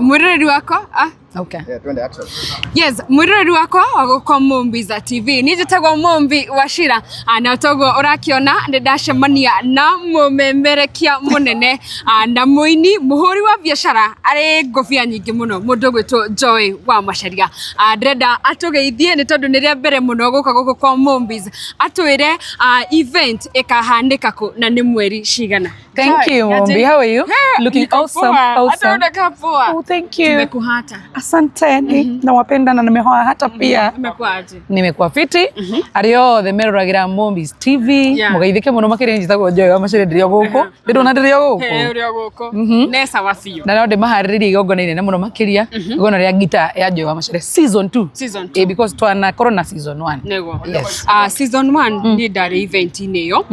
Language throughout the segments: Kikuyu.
Mwiroreri wakwa, ah. Okay. Yeah, twende action. Yes, mwiroreri wakwa wa gũkũ Mumbiza TV. Niĩ njĩtagwo Mumbi Wachira. Ah, na toguo ũrakiona nĩ ndacemania na mũmemerekia mũnene, ah, na mũini mũhũri wa biacara arĩ ngũbia nyingĩ mũno, mũndũ ũgwĩtwo Joy wa Macharia. Ah, ndĩrenda atũgeithie nĩ tondũ nĩ rĩa mbere mũno gũka gũkũ kwa Mumbiz. Atwĩre, ah, event ĩkahanĩka kũ na nĩ mweri cigana. Thank you, Mumbi. How are you? Looking Niko awesome. poa. Awesome. Hata unakaa poa. Oh, thank you. Tumekuhata. Asanteni. Nawapenda na nimehoa hata pia. Umekuwa aje? Nimekuwa fiti. Arĩa othe meroragira Mumbi's TV. Mũgeithĩke mũno makĩria njĩtagwo Joy wa Macharia ndĩrĩ o gũkũ. Ndĩrona ndĩrĩ o Hey, gũkũ. ũrĩ o gũkũ. Ne sawa biũ. Na no ndĩmaharĩrĩrie igongona inene mũno makĩria. Igongona rĩa ngita ya Joy wa Macharia season 2. Season Eh, because twanakorwo na season 1. Nĩguo. Yes. Season 1 niĩ ndarĩ event-inĩ ĩyo,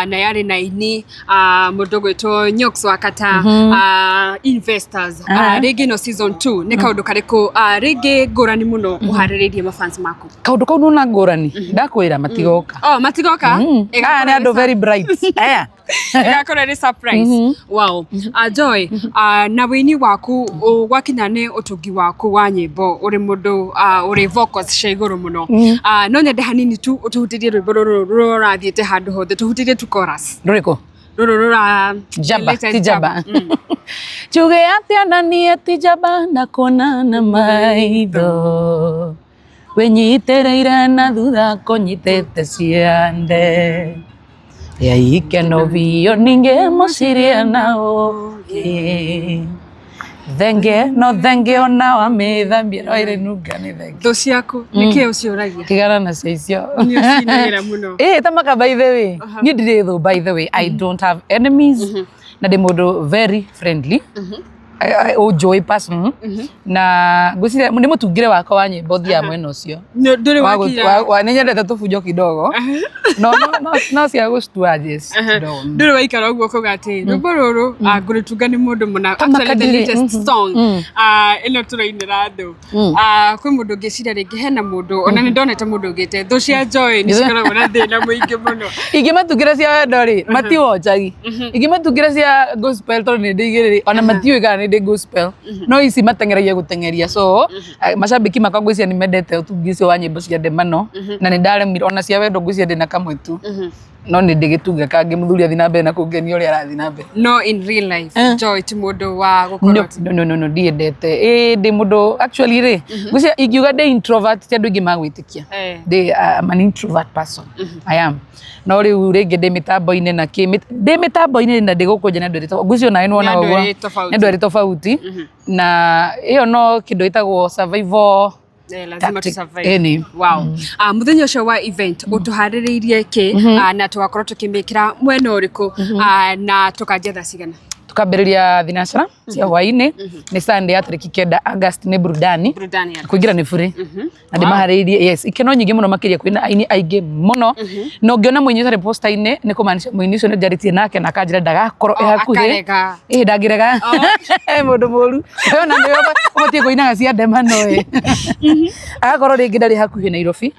na yarĩ na aini, mũndũ ũgwĩtwo Nyox wa Kata, investors. Rĩngĩ ĩno season 2 nĩ kaũndũ karĩkũ, rĩngĩ ngũrani mũno ũharĩrĩirie mafans maku? Kaũndũ kau nona ngũrani. Ndakwĩra matigoka. Oh, matigoka? Aya nĩ andũ very bright. Aya. Ĩgakorwo ĩrĩ surprise. Wow. Joy, na wĩini waku gwakinya nĩ ũtungi waku wa nyĩmbo, ũrĩ mũndũ, ũrĩ vocals cia igũrũ mũno. No nyende hanini tu ũtũhutĩrie rwĩmbo rũrũ rũrathiĩte handũ hothe, tũhutĩrie tu chorus. Rũrĩkũ? Rũrũ rũra Jaba, latest ti jaba. Jaba. Njuge atĩa na niĩ ti jaba na kuona na maitho wĩnyitĩrĩire na thutha kũnyitĩte ciande ya ikeno biũ ningĩ mũcirie na ũũgĩ thenge no thenge ona wamĩthambia no ĩrĩ nunga nĩ thenge. Thũ ciaku nĩkĩĩ ũciũragia? Tigana nacio icio. Nĩ ũcinagĩra mũno. Ĩ tamaka, by the way, niĩ ndirĩ thũ. By the way, I don't have enemies na ndĩ mũndũ very friendly. Ũnjũĩ person na ngwĩciria nĩ mũtungĩre wakwa wa nyĩmbo thiaga mwena ũcio. Ndũrĩ wakira. Nĩ nyendete tũbunjo kidogo no cia gũctua yes kidogo. Ndũrĩ waikara ũguo kuga atĩ rwĩmbo rũrũ, ah, ngũrĩtunga nĩ mũndũ mũna? Actually, the Makadiri, latest song, ah, ĩno tũrainĩra andũ. Ah, kwĩ mũndũ ũngĩciria rĩngĩ hena mũndũ, ona nĩ ndonete mũndũ ũngĩte thũ cia Joy nĩ cikoragwo na thĩna mũingĩ mũno. Ingĩmatungĩra cia wendo rĩ, matiwonjagi. Ingĩmatungĩra cia gospel tondũ nĩ ndĩ igĩrĩ rĩ, ona matiũĩ kana nĩ ndĩ gospel, no ici mateng'eragia gũteng'eria. So macambĩki makwa ngwĩciria nĩ mendete ũtungi ũcio wa nyĩmbo cia ndemano na nĩ ndaremirwo ona cia wendo ngwĩciria ndĩna kamwe tu, no nĩ ndĩgĩtunga kangĩ mũthuri athiĩ na mbere na kũngenia ũrĩa arathiĩ na mbere. No in real life, Joy ti mũndũ wa gũkorwo No, ndiendete. Ĩ ndĩ mũndũ actually rĩ, ngwĩciria ingiuga ndĩ introvert ti andũ aingĩ magwĩtĩkia. Ndĩ, I'm an introvert person, I am. No rĩu rĩngĩ ndĩ mĩtambo-inĩ na kĩ ndĩ mĩtambo-inĩ na ndĩ gũkũ nja nĩ andũ erĩ ngwĩciria onawe nĩ wonaga Nĩ andũ ũguo. erĩ tofauti. Nĩ andũ erĩ tofauti na ĩyo no kĩndũ ĩtagwo survival Eh, lazima tu tactic. survive. Ĩni. Wow. Ah, muthenya ũcio wa event ũtũharĩrĩirie kĩ, ah, na tũgakorwo tũkĩmĩkĩra mwena ũrĩkũ, ah, na tũkanjia thaa cigana? Tukambĩrĩria thinacara cia hwaĩ-inĩ, nĩ Sunday ya tarĩki 9 August, nĩ burudani. Burudani ya Kũingĩra nĩ free na ndĩmaharĩrĩirie yes ikeno nyingĩ mũno makĩria, kwĩna aini aingĩ mũno na ũngĩona mũini ũtarĩ poster-inĩ nĩ kũmaanisha mũini ũcio nĩ njarĩtie nake na akanjĩra ndagakorwo Oh, ĩ hakuhĩ. Akarega. Ĩ ndangĩrega, mũndũ mũru we ona nĩwe ũbatiĩ kũinaga cia ndemano ĩ agakorwo rĩngĩ ndarĩ hakuhĩ Nairobi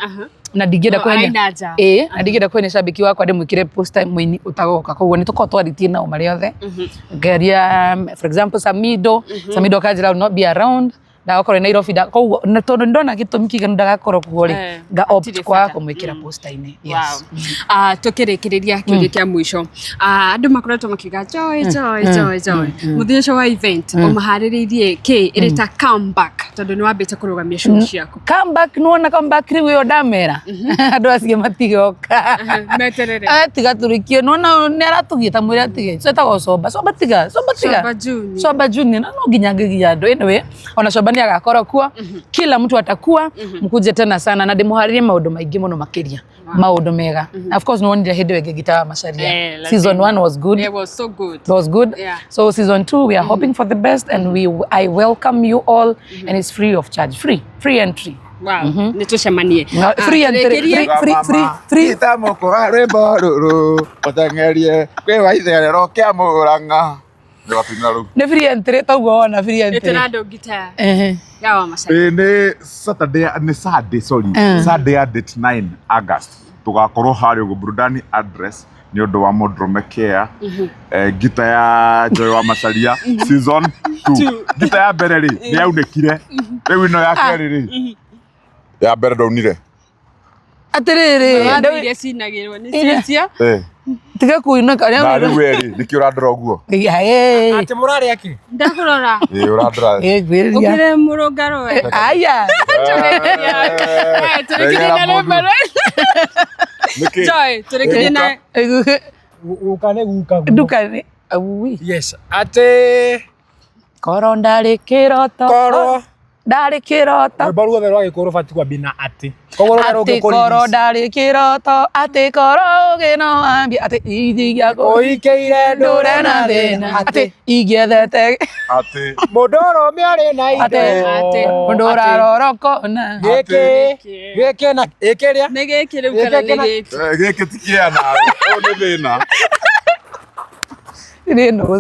na ndingĩenda No, kũhenia araina nja. Ĩ na ndingĩenda kũhenia cambĩki wakwa ndĩmwĩkĩre poster mũini ũtagoka, koguo nĩ tũkoragwo twarĩtie nao marĩ othe. Ngaria, for example, Samido. Samido akanjĩra will not be around, ndagakorwo Nairobi, koguo na tondũ ndona gĩtũmi kĩiganu ndagakorwo kuo rĩ, nga opt hatirĩ kwaga bata. kũmwĩkĩra poster-inĩ. Wow. Yes. Ah, tukĩrĩkĩrĩria kĩũria kĩa mũico. Ah, andũ makoretwo makiuga Joy, Joy, Joy, Joy, mũthenya ũcio wa event ũmaharĩrĩirie kĩ ĩrĩ ta comeback, tondũ nĩ wambĩte kũrũgamia show ciaku? Comeback, nĩwona comeback rĩu ĩyo ndamera andũ acio matigoka. Meterere. Eh, tiga tũrĩkie, nĩwona nĩ aratũgia ta mwĩre atige etagwo Comba Comba, tiga Comba, tiga. Comba Junior. Comba Junior, na no nginya ngĩgia andũ. Anyway, ona Comba nĩ agakorwo kuo, kila mtu atakuwa, mkuje tena sana na ndĩmũharĩrie maũndũ maingĩ mũno makĩria, maũndũ mega. Of course nĩwonire hĩndĩ ĩyo ĩngĩ ngita wa Macharia. Eh, lazima. Season 1 was good. It was so good. It was good. So season 2, we are hoping for the best, and we I welcome you all, and it's free of charge, free entry. Wow, nĩ tũcemanie. No, free entry, tũrĩkĩrie. free, free, free, free. Itamũkũ wa rwĩmbo rũrũ ũteng'erie kwĩ wa itherero kĩa Mũrang'a ndĩgatũinĩra rĩu. Nĩ free entry toguo wona free entry. Ĩtĩra andũ ngita Ehe. ya wa Macharia. Ĩ nĩ Saturday, nĩ Sunday, sorry, Sunday ya date 9 August, tũgakorwo harĩa ũguo Burudani address. Nĩ ũndũ wa mũndũrũme care. Ngita ya Joy wa Macharia season 2. Ngita ya mbere rĩ nĩ yaunĩkire, rĩu ĩno ya kerĩ rĩ, ya mbere ndwaunire. Atĩrĩrĩ. Watho iria cinagĩrwo nĩ cicia. Tiga kuinũka. Na rĩu we rĩ, nĩkĩ ũrandora ũguo? Atĩ mũrarĩ akĩ? Ndakũrora. Ĩ, ũrandora. Ngwĩrĩria. Ũkĩrĩ mũrũngarũ we. Aya. Tũrĩkĩrie na rwĩmbo rwa Nĩkĩ? Joy, tũrĩkĩrie na Guka nĩ guka guo. Nduka ui. Yes. Atĩ Korwo ndarĩ kĩroto. Korwo. Ndarĩ kĩroto. Rwĩmbo ruothe rwa Gĩkũyũ rũbatiĩ kwambia na atĩ. Koguo rũrĩa Atĩ rũngĩ korwo kũrelease. ndarĩ kĩroto, atĩ korwo ũgĩ no wambie, atĩ ingĩaga Ũikĩire ndũre na thĩna, atĩ ingĩethete Atĩ Mũndũ ũrũme arĩ na indo. Atĩ. Atĩ. Mũndũ ũrarora ũkona. Gĩkĩ. Gĩkĩ na ĩkĩrĩa. Nĩ gĩkĩ rĩu kana nĩ gĩkĩ? Gĩkĩ ti kĩa nawe, ũyũ nĩ thĩna. Nĩ nũgũ.